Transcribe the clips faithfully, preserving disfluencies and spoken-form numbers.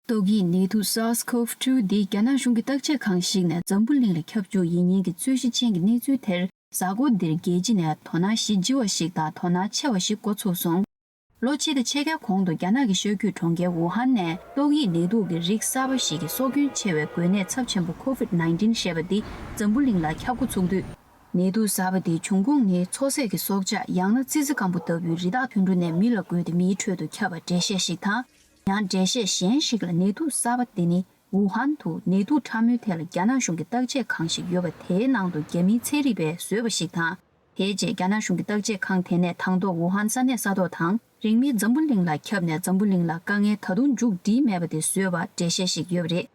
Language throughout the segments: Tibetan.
ཏོག་དབྱིབས་ནད་དུག་SARS-CoV་two འདི་རྒྱ་ནག་གཞུང་གི་བརྟག་དཔྱད་ཁང་ཞིག་ནས་འཛམ་བུ་གླིང་ལ་ཁྱབ་འཇུག་ཡིན་མིན་གྱི་རྩོད་གཞི་ཅན་གྱི་གནས་ཚུལ་དེར། གཟའ་འཁོར་འདིར་རྒྱལ་སྤྱི་ནས་དོ་སྣང་གཞི་ལྗི་བ་ཞིག་དང་དོ་སྣང་ཆེ་བ་ཞིག་འགོ་ཚུགས་སོང་། ལོ་ཕྱེད་དང་ཕྱེད་ཀའི་གོང་དུ་རྒྱ་ནག་གི་ཤར་རྒྱུད་གྲོང་ཁྱེར་ཝུ་ཧན་ནས་ཏོག་དབྱིབས་ནད་དུག་གི་རིགས་གསར་པ་ཞིག་གི་སྲོག་སྐྱོན་ཆེ་བའི་འགོས་ནད་ཚབས་ཆེན་པོ་COVID nineteen ཞེས་པ་འདི་འཛམ་བུ་གླིང་ལ་ཁྱབ་འགོ་ཚུགས་དུས། ནད་དུག་གསར་པ་འདིའི་འབྱུང་ཁུངས་ནི་མཚོ་ཟས་ཀྱི་སྲོག་ཆགས་ཡང་ན་ཙི་ཙི་སྐམ་པོ་ལྟ་བུའི་རི་དྭགས་དུད་འགྲོ་ནས་མི་ལ་འགོས་ཏེ་མིའི་ཁྲོད་དུ་ཁྱབ་པ་འགྲེལ་བཤད་ཞིག་དང་། ཡང་འགྲེལ་བཤད་གཞན་ཞིག་ལ་ནད་དུག་གསར་པ་དེ་ནི་ཝུ་ཧན་དུ་ནད་དུག་ཕྲ་མོའི་ཐད་ལ་རྒྱ་ནག་གཞུང་གི་བརྟག་དཔྱད་ཁང་ཞིག་ཡོད་པ་དེའི་ནང་དུ་རྒྱ་མིའི་ཚན་རིག་པས་བཟོས་པ་ཞིག་དང་། དེའི་རྗེས་རྒྱ་ནག་གཞུང་གི་བརྟག་དཔྱད་ཁང་དེ་ནས་དང་ཐོག་ཝུ་ཧན་ས་གནས་ས་ཐོག་དང་རིང་མིན་འཛམ་བུ་གླིང་ལ་ཁྱབ་ནས་འཛམ་བུ་གླིང་ལ་དཀའ་ངལ་ད་དུང་མཇུག་བསྒྲིལ་མེད་པ་དེ་བཟོས་པ་འགྲེལ་བཤད་ཞིག་ཡོད་པ་རེད།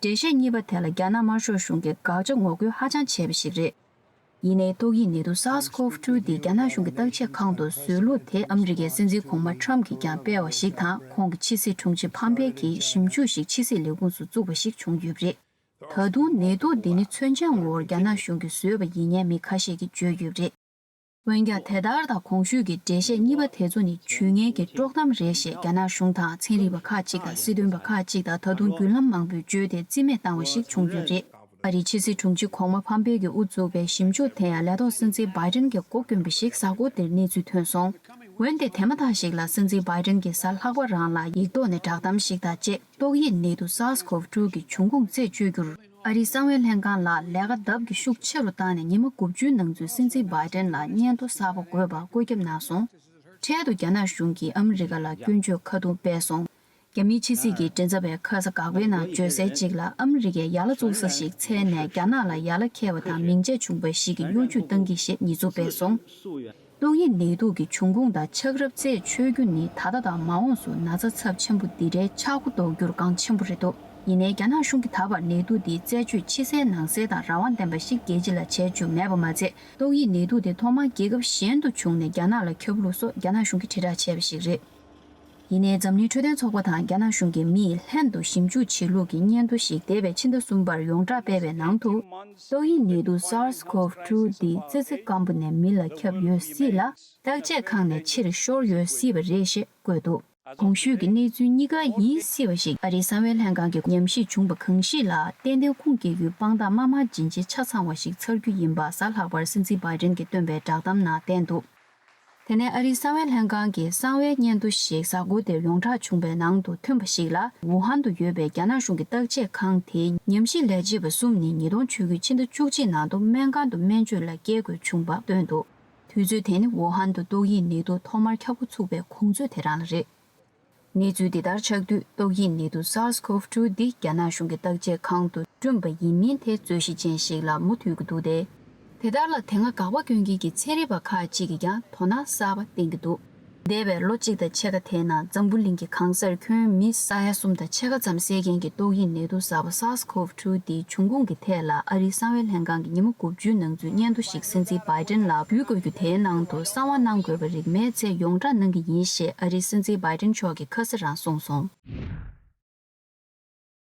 འགྲེལ་བཤད་གཉིས་པ་དེ་ལ་རྒྱ་ནག་དམར་ཤོག་གཞུང་གིས་དགག་བྱ་ངོ་རྒོལ་ཧ་ཅང་བྱས་པ་ཞིག་རེད། ཡིན་ནའི་ཏོག་དབྱིབས་ནད་དུག་SARS-CoV two འདི་རྒྱ་ནག་གཞུང་གི་བརྟག་དཔྱད་ཁང་དུ་བཟོས་ལུགས་དེ་ཨ་མི་རི་ཀའི་སྲིད་འཛིན་གོང་མ་ཊམ་གྱིས་ཀྱང་སྤེལ་བ་ཞིག་དང་ཁོང་གི་ཕྱི་སྲིད་དྲུང་ཆེ་ཕམ་པེ་གྱིས་ཞིབ་འཇུག་ཞིག་ཕྱི་སྲིད་ལས་ཁུངས་སུ་བཙུགས་པ་ཞིག་བྱུང་ཡོད་པ་རེད། ད་དུང་ནད་དུག་འདི་ནི་མཚོན་ཆ་ངོ་བོར་རྒྱ་ནག་གཞུང་གིས་བཟོས་པ་ཡིན་སྙམ་མི་ཁ་ཤས་ཀྱིས་བརྗོད་ཡོད་པ་རེད། འོན་ཀྱང་དེ་ལྟར་དང་གོང་ཞུས་ཀྱི་འགྲེལ་བཤད་གཉིས་པ་དེ་ཚོ་ནི་ཇུས་ངན་གྱི་དཀྲོག་གཏམ་རེད་ཞེས་རྒྱ་ནག་གཞུང་དང་ཚན་རིག་པ་ཁག་ཅིག་དང་སྲིད་དོན་པ་ཁག་ཅིག་དང་ད་དུང་བརྒྱུད་ལམ་མང་པོས་བརྗོད་དེ་རྩིས་མེད་བཏང་བ་ཞིག་བྱུང་ཡོད་པ་རེད། ཨ་རིའི་ཕྱི་སྲིད་དྲུང་ཆེ་གོང་མ་ཕམ་པེ་གྱིས་དབུ་བཙུགས་པའི་ཞིབ་འཇུག་དེ་ཡང་ལས་ཐོག་སྲིད་འཛིན་བྷའི་ཏིན་གྱིས་འགོ་བསྐོན་པ་ཞིག་གཟའ་འཁོར་འདིར་གནས་ཚུལ་ཐོན་སོང་། འོན་ཏེ་དེ་མ་ཐག་ཞིག་ལ་སྲིད་འཛིན་བྷའི་ཏིན་གྱིས་གཟའ་ལྷག་པ་རང་ལ་ཡིག་ཐོག་ནས་བསྒྲགས་གཏམ་ཞིག་དང་བཅས་ཏོག་དབྱིབས་ནད་དུག་SARS-CoV two གི་འབྱུང་ཁུངས་རྩད་གཅོད་རྒྱུར་ཨ་རིའི་གསང་བའི་ལྷན་ཁང་ལ་ལས་ཀ་ལྡབ་ཀྱིས་ཤུགས་ཆེ་རུ་བཏང་ནས་ཉི་མ་དགུ་བཅུའི་ནང་ཚུད་སྲིད་འཛིན་བྷའི་ཏིན་ལ་སྙན་ཐོ་གསར་པ་དགོས་པ་བཀོད་ཁྱབ་གནང་སོང་། འཕྲལ་དུ་རྒྱ་ནག་གཞུང་གིས་ཨ་མི་རི་ཀ་ལ་སྐྱོན་བརྗོད་ཁ་རྡུང་སྤེལ་སོང་། རྒྱ་མིའི་ཕྱི་སྲིད་ཀྱི་མགྲིན་ཚབ་པས་ཁ་ས་འགག་པའི་ནང་བརྗོད་གསལ་གཅིག་ལ་ཨ་མི་རི་ཀས་ཡ་ལ་བཙུགས་ས་ཞིག་འཚོལ་ནས་རྒྱ་ནག་ལ་ཡ་ལ་ཁེལ་བ་དང་མིང་ཆད་བྱུང་བ་ཞིག་གི་གཡོ་ཇུས་བཏང་གི་ཞེས་ཉེས་འཛུགས་སྤེལ་སོང་། ཏོག་དབྱིབས་ནད་དུག་གི་འབྱུང་ཁུངས་དང་ཆགས་རབས་རྩད་ཆོད་རྒྱུ་ནི་ད་ལྟ་དང་མ་འོངས་སུ་ན་ཚ་ཚབས་ཆེན་པོ་འདི་འདྲའི་ཆག་སྒོ་འདོགས་རྒྱུར་འགངས་ཆེན་པོ་རེད་འདུག་ཡིན་ནའི་རྒྱ་ནག་གཞུང་གིས་ད་བར་ནད་དུག་འདིའི་རྩད་གཅོད་ཕྱི་གསལ་ནང་གསལ་དང་རང་དབང་ལྡན་པ་ཞིག་རྒྱལ་སྤྱི་ལ་བྱས་བཅུག་མེད་པ་མ་ཚད། ཏོག་དབྱིབས་ནད་དུག་དེ་ཐོག་མར་རྒྱལ་ཁབ་གཞན་དུ་བྱུང་ནས་རྒྱ་ནག་ལ་ཁྱབ་ལུགས་སོགས་རྒྱ་ནག་གཞུང་གིས་དྲིལ་བསྒྲགས་བྱས་པ་ཞིག་རེད། ཡིན་ནའི་འཛམ་གླིང་འཕྲོད་བསྟེན་ཚོགས་པ་དང་རྒྱ་ནག་གཞུང་གིས་མིས་ལྷན་དུ་ཞིབ་འཇུག་བྱེད་ལུགས་ཀྱི་སྙན་ཐོ་ཞིག་འདས་པའི་ཕྱི་ཟླ་གསུམ་པར་ཡོངས་བསྒྲགས་སྤེལ་བའི་ནང་དུ། ཏོག་དབྱིབས་ནད་དུག་SARS-CoV two འདི་ཙི་ཙི་སྐམ་པོ་ནས་མི་ལ་ཁྱབ་ཡོད་སྲིད་ལ། བརྟག་དཔྱད་ཁང་ནས་ཕྱིར་ཤོར་ཡོད་སྲིད་པ་རེད་ཞེས་བཀོད་འདུག་གོང་ཞུས་ཀྱི་གནས་ཚུལ་གཉིས་ཀ་ཡིན་སྲིད་པ་ཞིག་ཨ་རིའི་གསང་བའི་ལྷན་ཁང་གིས་ཉམས་ཞིབ་བྱུང་བ་གང་ཞིག་ལ་ཏན་ཏན་ཁུངས་སྐྱེལ་རྒྱུའི་དཔང་རྟགས་དམའ་དམའ་ཇི་བཞིན་ཆ་ཚང་བ་ཞིག་ཚར་རྒྱུ་ཡིན་པ་གཟའ་ལྷག་པར་སྲིད་འཛིན་བྷའི་ཏིན་གྱིས་བཏོན་པའི་བསྒྲགས་གཏམ་ནང་བསྟན་འདུག་དེ་ནས་ཨ་རིའི་གསང་བའི་ལྷན་ཁང་གི་གསང་བའི་སྙན་ཐོ་ཞིག་གཟའ་འཁོར་འདིར་ཡོངས་བསྒྲགས་བྱུང་བའི་ནང་དུ་ཐོན་པ་ཞིག་ལ། ཝུ་ཧན་དུ་ཡོད་པའི་རྒྱ་ནག་གཞུང་གི་བརྟག་དཔྱད་ཁང་དེའི་ཉམས་ཞིབ་ལས་བྱེད་པ་གསུམ་ནི་ཉིས་སྟོང་བཅུ་དགུ་ཕྱི་ཟླ་བཅུ་གཅིག་ནང་དུ་སྨན་ཁང་དུ་སྨན་བཅོས་ལ་བསྐྱལ་དགོས་བྱུང་བ་བཏོན་འདུག་དུས་ཚོད་དེ་ནི་ཝུ་ཧན་དུ་ཏོག་དབྱིབས་ནད་དུག་ཐོག་མར་ཁྱབ་འགོ་ཚུགས་པའི་གོང་ཚོད་དེ་རང་ལ་རེད། གནས་ཚུལ་འདི་ལྟར་ཆགས་དུས་ཏོག་དབྱིབས་ནད་དུག་SARS-CoV two འདི་རྒྱ་ནག་གཞུང་གི་བརྟག་དཔྱད་ཁང་དུ་བསྐྲུན་པ་ཡིན་མིན་དེ་རྩོད་གཞི་ཅན་ཞིག་ལ་མུ་མཐུད་ཀྱི་འདུག་སྟེ། དེ་ལྟར་ལ་དེ་སྔ་དགག་པ་སྐྱོན་མཁན་གྱི་ཚན་རིག་པ་ཁག་ཅིག་གིས་ཀྱང་དོ་སྣང་གསར་པ་བསྟན་གྱི་འདུག་འདས་པའི་ལོ་གཅིག་དང་ཕྱེད་ཀ་དེའི་ནང་འཛམ་བུ་གླིང་གི་གང་སར་ཁྱོན་མི་ས་ཡ་གསུམ་དང་ཕྱེད་ཀ་ཙམ་བསད་མཁན་གྱི་ཏོག་དབྱིབས་ནད་དུག་གསར་པ་SARS-CoV two འདིའི་འབྱུང་ཁུངས་ཀྱི་ཐད་ལ་ཨ་རིའི་གསང་བའི་ལྷན་ཁང་གིས་ཉི་མ་དགུ་བཅུའི་ནང་ཚུད་སྙན་ཐོ་ཞིག་སྲིད་འཛིན་བྷའི་ཏིན་ལ་ཕུལ་དགོས་རྒྱུ་དེའི་ནང་དུ་གསང་བ་གནང་དགོས་པ་རིགས་མེད་ཚེ་ཡོངས་བསྒྲགས་གནང་གི་ཡིན་ཞེས་ཨ་རིའི་སྲིད་འཛིན་བྷའི་ཏིན་མཆོག་གིས་ཁ་སང་རང་གསུངས་སོང་།